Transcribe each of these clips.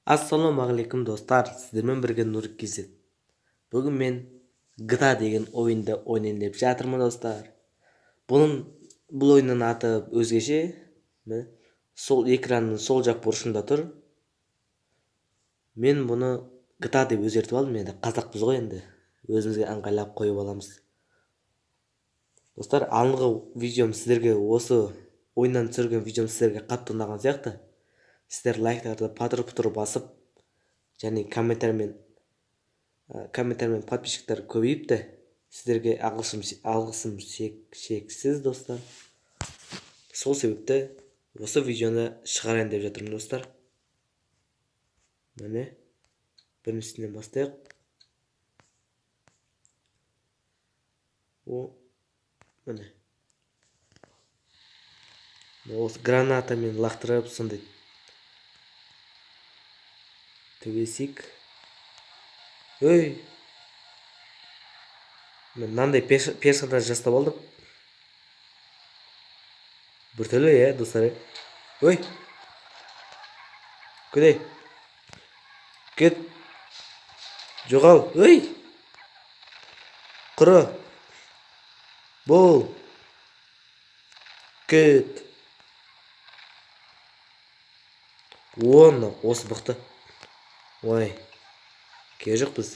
Ассалаумағалейкум достар, сіздермен бірге Нұр KZ. Бүгін мен GTA деген ойынды ойнайын деп жатырмын достар. Бұл ойынның аты өзгеше. Сол экранның сол жақ бұрышында тұр. Мен бұны GTA деп өзгертіп алдым, енді қазақпыз ғой енді. Өзімізге ыңғайлап қойып аламыз. Достар, алдыңғы видеом сіздерге, осы ойыннан түсірген видеом сіздерге қатты ұнаған сияқты. Сіздер лайктарды патыр-пұтыр басып, және комментарий мен подписчиктер көбейіпті. Сіздерге алғысым шексіз достар. Сол себепті осы видеоны шығарайын деп жатырмын достар. Міне, біріншісінен бастайық. О, міне. Осы гранатамен лақтырып сондай төбесік. Ой! Мен мынандай персонаж жасап алдым. Біртүрлі, иә, достар. Ой! Кәде? Кет! Жоғал! Ой! Құры! Бол! Кет! Оны, осы бықты. Ой, керек жоқ біз.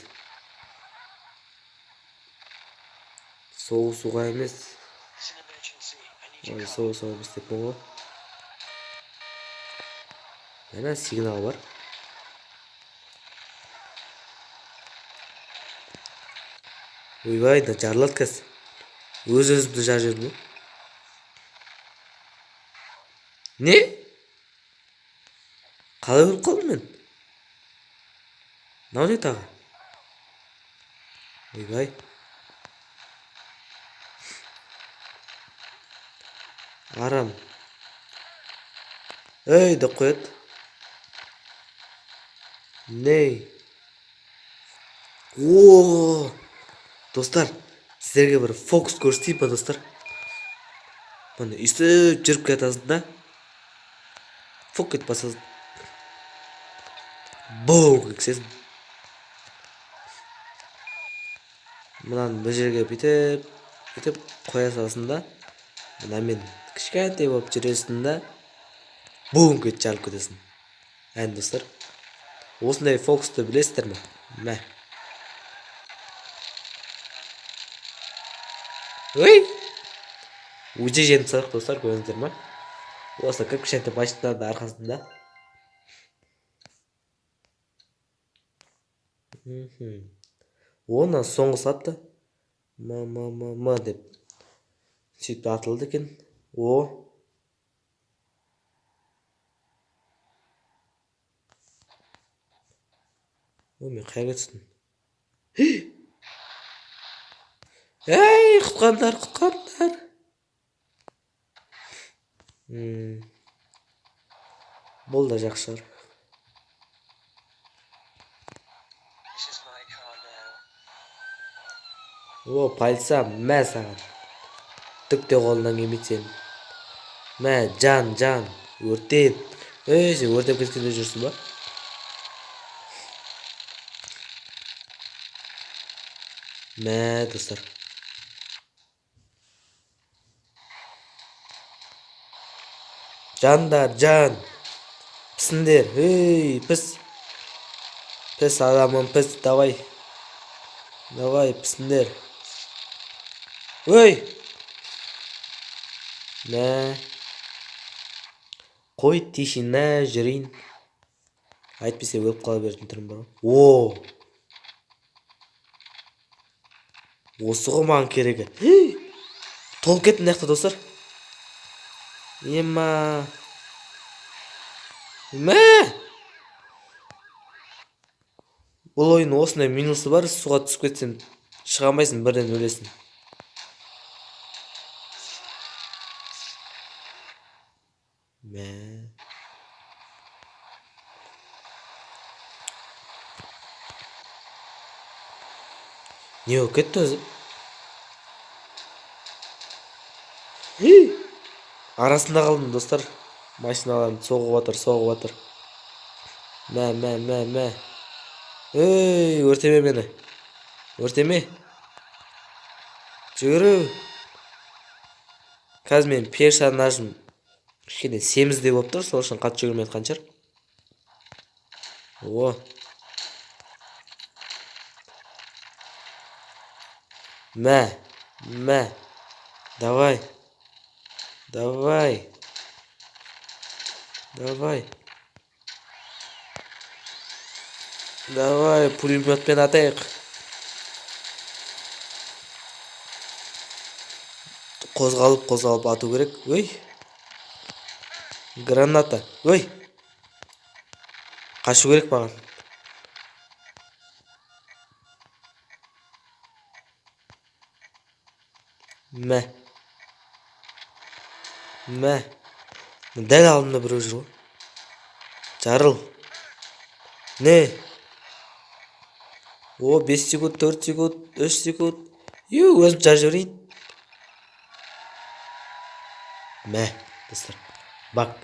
Соғысуға емес. Ой, соғысуға емес деп ғой. Мына сигнал бар. Ойбай, да жарылады қазір. Өз-өзімді жарып жібердім ғой. Не? Қалай өліп қалдым мен? Мынау не тағы? Ойбай. Арам. Ей, деп қояды. Ней. О! Достар, сіздерге бір фокус көрсетейін ба, достар? Міне, өйстіп жүріп кетесің да. Фок етіп басасың. Боу кексесің. Мынаны бір жерге бүйтіп, бүйтіп қоя саласың да, мынамен кішкентай болып жүресің да, бум кетіп жарылып кетесің. Әне достар, осындай фокусты білесіздер ме? Мә. Ой! Өте жеңіп тастадық достар, көрдіңіздер ме? Осы кіп-кішкентай машиналардың арқасында. Оны соңғы сапты. М, М, М, М деп сөйтіп атылды екен. О. Ой, мен қайға түстім? Ей, құтқарыңдар, құтқарыңдар. Бұл да жақсы шығар. О, полиция, мә саған. Түк те қолынан келмейді сенің. Мә, жан, жан, өртен. Ей, сен өртеп кеткенде жүрсің ба? Мә, достар. Жандар, жан. Пісіңдер, ей, піс. Піс, адамым, піс, давай. Давай, пісіңдер. Ой! Мә. Қой, тишина, жүрейін. Әйтпесе өліп қала беретін түрім бар ғой. О! Осы ғой маған керегі. Толып кетті мына жақта, достар. Ема. Мә! Бұл ойын осындай минусы бар, суға түсіп кетсең шыға алмайсың, бірден өлесің. Мә. Не болып кетті өзі? Арасында қалдым, достар. Машиналарын соғып жатыр, соғып жатыр. Мә, мә, мә, мә. Ей, өртеме мені. Өртеме. Жүгіру. Қазір менің персонажым кішкене семіздеу болып тұр, сол үшін қатты жүгірмей жатқан шығар. О. Мә, мә. Давай. Давай. Давай. Давай, пулеметпен атайық. Қозғалып, қозғалып ату керек. Ой. Граната. Ой. Қашу керек маған. Мә. Мә. Дәл алдымда біреу жүр ғой. Жарыл. Не? О, 5 секунд, 4 секунд, 3 секунд. Ю, өзім жарып жіберейін. Мә, достар. Бак.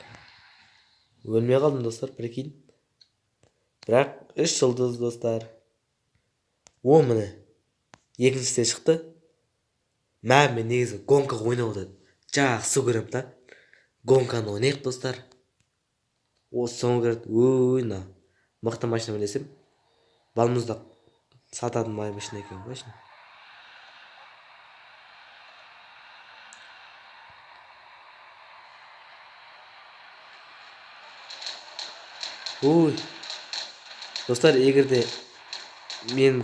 Өлмей қалдым, достар, прикинь. Бірақ 3 жұлдыз, достар. О, міне. Екіншісі де шықты. Мә, мен негізі гонка ойнауды жақсы көремін да. Гонканы ойнайық, достар. О, соңғы рет, ой, мына мықты машина мінесем. Балмұздақ сататын машина екен ғой, машина. Ой. Достар, егер де менің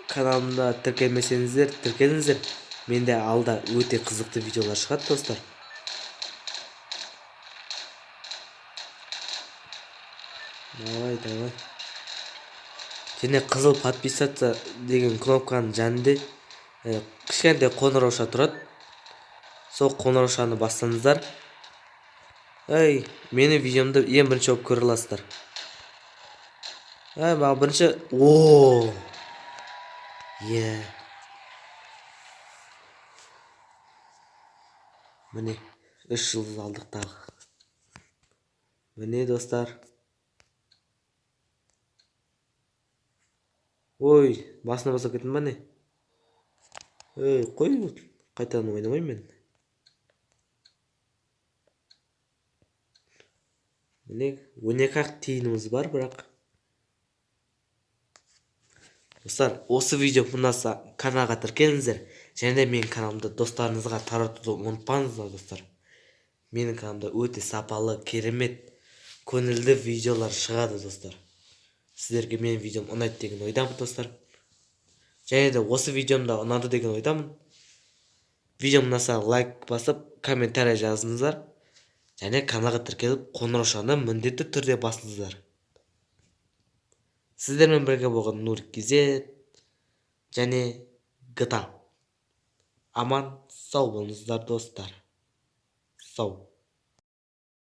каналымда тіркелмесеңіздер, тіркеліңіздер. Менде алда өте қызықты видеолар шығады, достар. Давай, давай. Және қызыл подписаться деген кнопканың жанында кішкентай қоңырауша тұрады. Сол қоңыраушаны бассаңыздар, ей, менің видеомды ең бірінші болып көре аласыздар. Ей, маған бірінші, о! Е. Міне, 3 жұлдыз алдық тағы. Міне, достар. Ой, басына басып кеттім ба не? Ей, қой, қайтадан ойнамаймын мен. Міне, 12-ақ тиынымыз бар, бірақ. Достар, осы видео ұнаса каналға тіркеліңіздер. Және де менің каналымды достарыңызға таратуды ұмытпаңыздар, достар. Менің каналымда өте сапалы, керемет, көңілді видеолар шығады, достар. Сіздерге менің видеом ұнайды деген ойдамын, достар. Және де осы видеом да ұнады деген ойдамын. Видеом ұнаса лайк басып, комментарий жазыңыздар. Және каналға тіркеліп, қоңыраушаны міндетті түрде басыңыздар. Сіздермен бірге болған Нурик KZ және GTA. Аман сау болыңыздар, достар. Сау.